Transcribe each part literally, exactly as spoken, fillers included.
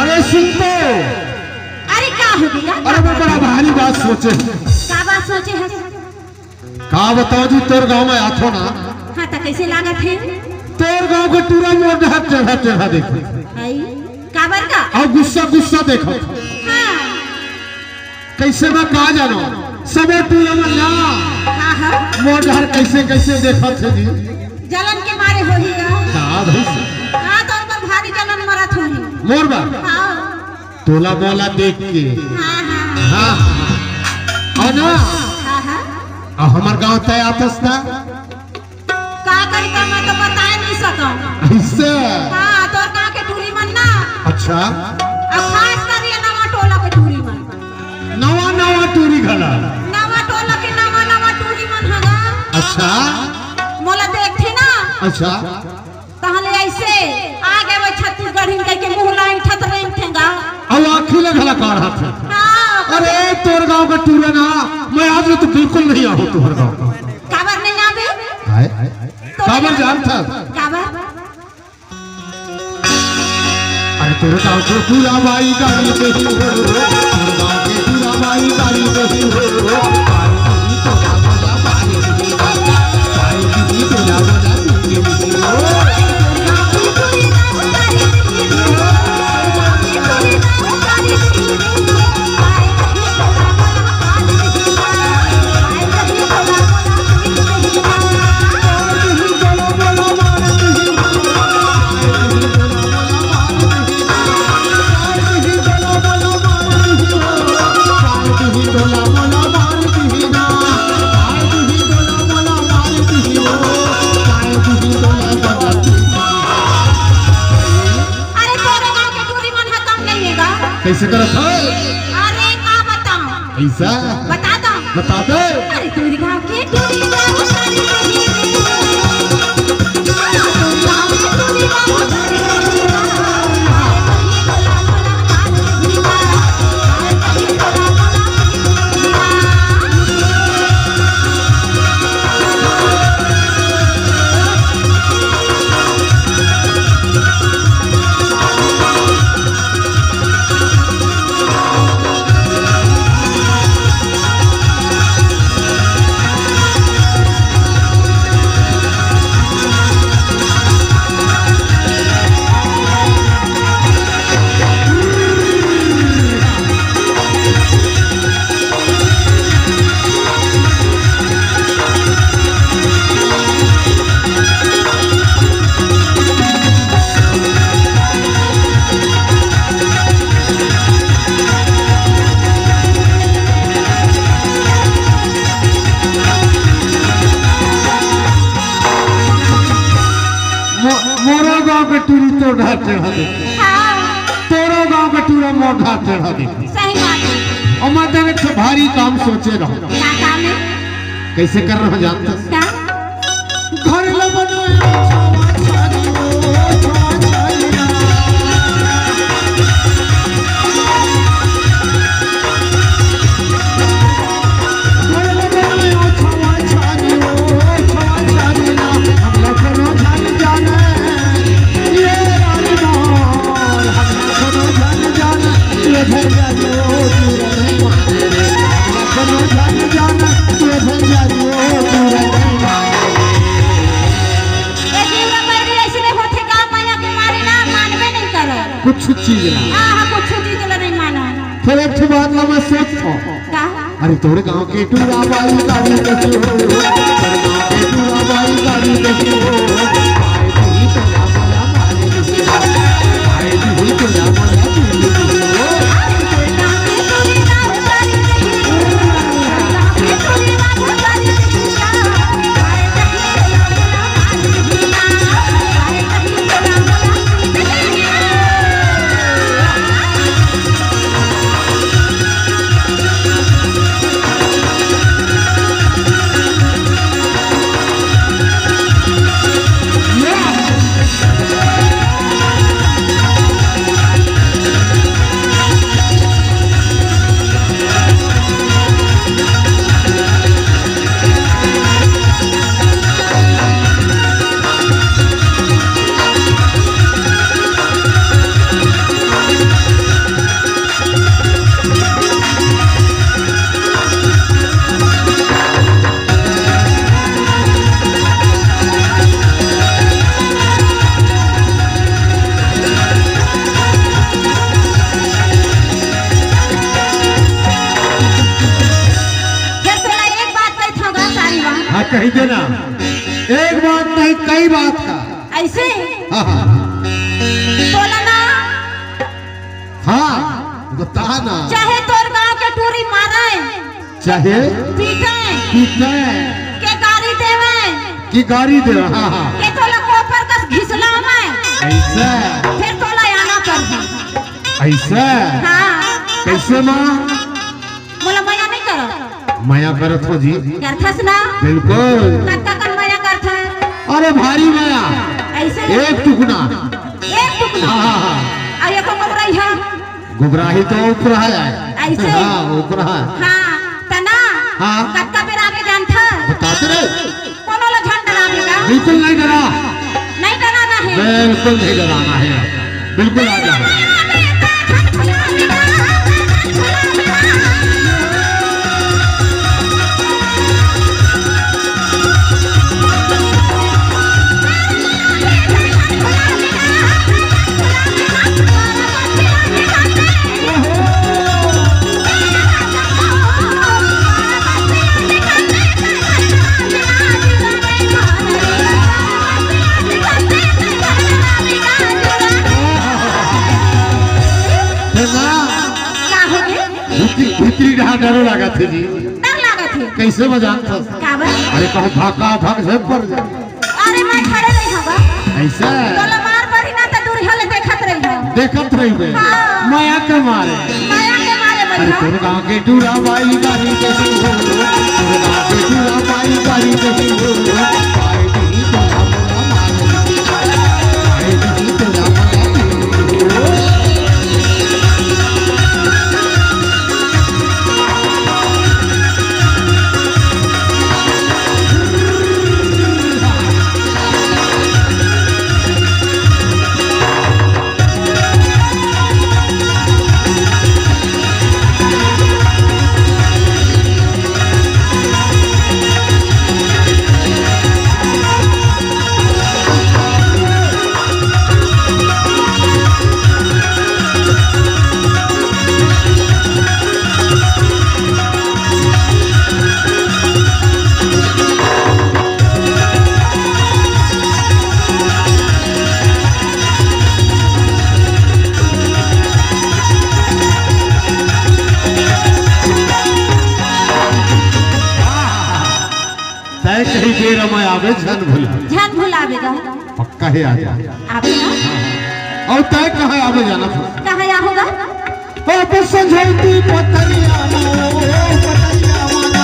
अरे सुन तो। अरे का हो गया? अरे मैं बड़ा भारी बात सोचे। का बात सोचे है? का बताओ जी, तोर गांव में आथो ना। हाँ, तो कैसे लागत है? तोर गांव के टूरा मोर डहर चढ़ा चढ़ा देखे। आई, काबर का? अउ गुस्सा गुस्सा देखत। हाँ। कैसे मैं का जानो, सबो टूरा मन ला हाँ, हाँ। मोर डहर कैसे कैसे देखत हे जी। जलन के मारे होही गा। का भई? हाँ, तोर बर भारी जलन मरत होही। मोर बर? हाँ। तोला मोला देख के। हाँ, हाँ, हाँ। हाँ, हाँ। अउ ना? हाँ, हाँ। अउ हमर गांव तय आथस ना? का करी त मैं तो बताए नहीं सकंव। अइसे? हाँ, तोर गांव के टूरी मन ना। अच्छा। अउ खास कर ये नवा टोला के टूरी मन। नवा नवा टूरी घला। नवा टोला के नवा नवा टूरी मन ह गा। अच्छा। मोला देखथे ना। अच्छा। तहले अइसे आगे वो छत्तीसगढ़ी कहिके मुंह ला ऐंठत रेंगथे गा। अउ आँखी ले घला काढ़त हे। हाँ। अरे तोर गांव के टूरा ना, मैं आज ले तो बिल्कुल नहीं आहूं तोर गांव। काबर नहीं आबे? हाय। तो काबर जानथस? काबर? अरे तोर गांव के टूरा बाई गारी देही हो, तोर गांव के टूरा बाई गारी देही हो, बाई देही तोला मोला बाई देही, बाई देही तोला मोला बाई देही हो। अरे तोरे गांव के टूरी मन ह कम नहीं हे गा। कैसे करत हे? अरे का बताऊं? ऐसा? बता दो। बता दे। अरे टूरी गांव के टूरी गांव के टूरी। मो-, मोरो गांव के टूरी तोर ढार चढ़ा दे। हाँ। तोरो गांव के टूरा मोर ढार चढ़ा दे। सही बात है। अउ मैं तने एक ठो भारी काम सोचे रहूं। का काम है? कैसे कर रहा जानता? का? घर ल बनाया छावा छारी ओ, छावा छारी ना। घर ल बनाया छावा छारी ओ, छावा छारी ना। हमला कोनो झन जाने, ये रानी मोर, हमला कोनो झन जाने, ये घर जाने ओ, दूर नहीं माने रे। हमला कोनो झन जाने, ये घर जाने ओ, दूर नहीं माने रे। ए जीव रे बैरी, अइसने होथे का, मया के मारे ना मानबे नहीं करय। कुछ चीज ला। हाँ, हाँ, कुछ चीज ला नहीं मानो। फिर एक ठो बात ला मैं सोचथों। का? अरे तोरे गांव के टूरा बाई गारी देखी हो, तोरे गांव के टूरा बाई गारी देखी हो। आए दी तोला मोला मारे देखी हो, आए दी तोला मोला मारे देखी हो। तोला ना, हाँ, बता ना। चाहे तोर गांव के टूरी मारे, चाहे पीटे, पीटे। के गारी देवे, कि गारी देवे, हाँ, हाँ। के तोला कोपर कस घिसलावे। ऐसा। फिर तोला आना पड़ही। ऐसा? हाँ। कैसे माँ? मोला मया नहीं करो। मया करत हो जी। करथस ना? बिल्कुल। कतका कन मया करथस? अरे भारी मया। ऐसे? एक टुकना। एक टुकना? हाँ, हाँ, हाँ। अउ एको गोबराही है? गोबराही तो ऊपरा है। ऐसे? हाँ, ऊपरा है। हाँ, तना? हाँ। कतका बेर आबे जानथस? बता दे रे। कोनो ला झन डराबे का? बिल्कुल नहीं डरा। नहीं डराना है। बिल्कुल नहीं डराना है। बिल्कुल आ जाओ। का होगे? भीतरी, भीतरी डहा डरो लागत हे जी। डर लागत हे। कैसे मजाक था? काबर? अरे कहूँ भाका भाक झन पर जा। अरे मैं खड़े रही हूँ बा। ऐसा? तोला मार परी ना तो दूर हले देखत रही हूँ। देखत रही बे। हाँ। मया के मारे। मया के मारे अरे बइहा। दुर्गा के डूरा बाई बाई के हो। दुर्गा के डूरा बाई बाई के हो। बाई दी दुर्गा मोला मार। बाई दी दुर्गा मोला मार। तय कही बेर मैं आवे झन भुला। झन भुलाबे गा। पक्का हे आ जा। आबे ना। अउ तय कहाँ आवे जाना था? कहाँ या होगा? ओ बे संझौती पतरिया मा, ओ पतरिया मा ना।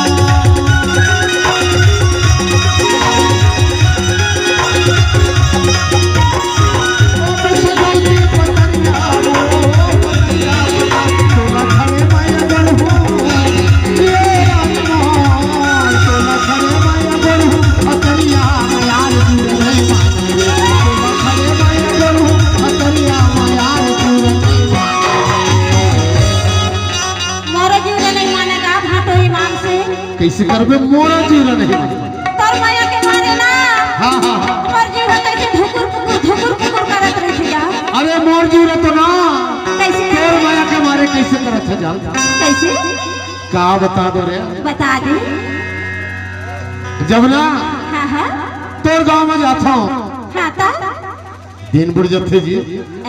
ओ बे संझौती पतरिया मा, ओ पतरिया मा ना। तोला खड़े माया गढ़ हो, ये राजमा। तोला खड़े माया गढ़ हो, अतरिया माया रे दूर नहीं माने। तोला खड़े माया गढ़ हो, अतरिया माया रे दूर नहीं माने। मोरो जीव रे नहीं माने गा, भाटो ईमान से। कैसे करबे मोरो जीव रे नहीं माने? तोर माया के मारे ना। हाँ, हाँ, हाँ। मोर जीव ह कैसे धुकुर पुकुर, धुकुर पुकुर करत रहिथे गा। अरे मोर जीव रे तो ना। कैसे? तोर माया के मारे कैसे करत हे जान? कैसे? का बता दो रे? बता दे। जब ना हाँ, हाँ। तोर गाँव में जाता हूँ। हाँ, तब? दिन बुड़ जाथे जी।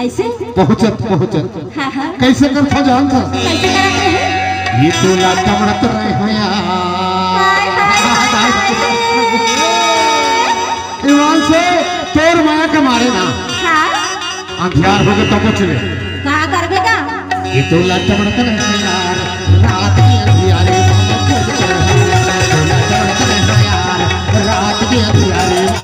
ऐसे? पहुँचत, पहुँचत। हाँ, हाँ। कैसे करथा जानत हस? कैसे करत रहे? ये तोला टमड़त रहे हो यार। हाय, हाय, हाय, हाय। ईमान से तोर माया के मारे ना। हाँ। अंधियार होगे तो कुछ नहीं। का करबे का? ये तोला टमड़त रहे हो यार। रात के अंधियारे में तोला टमड़त रहे हो यार। रात के अंधियारे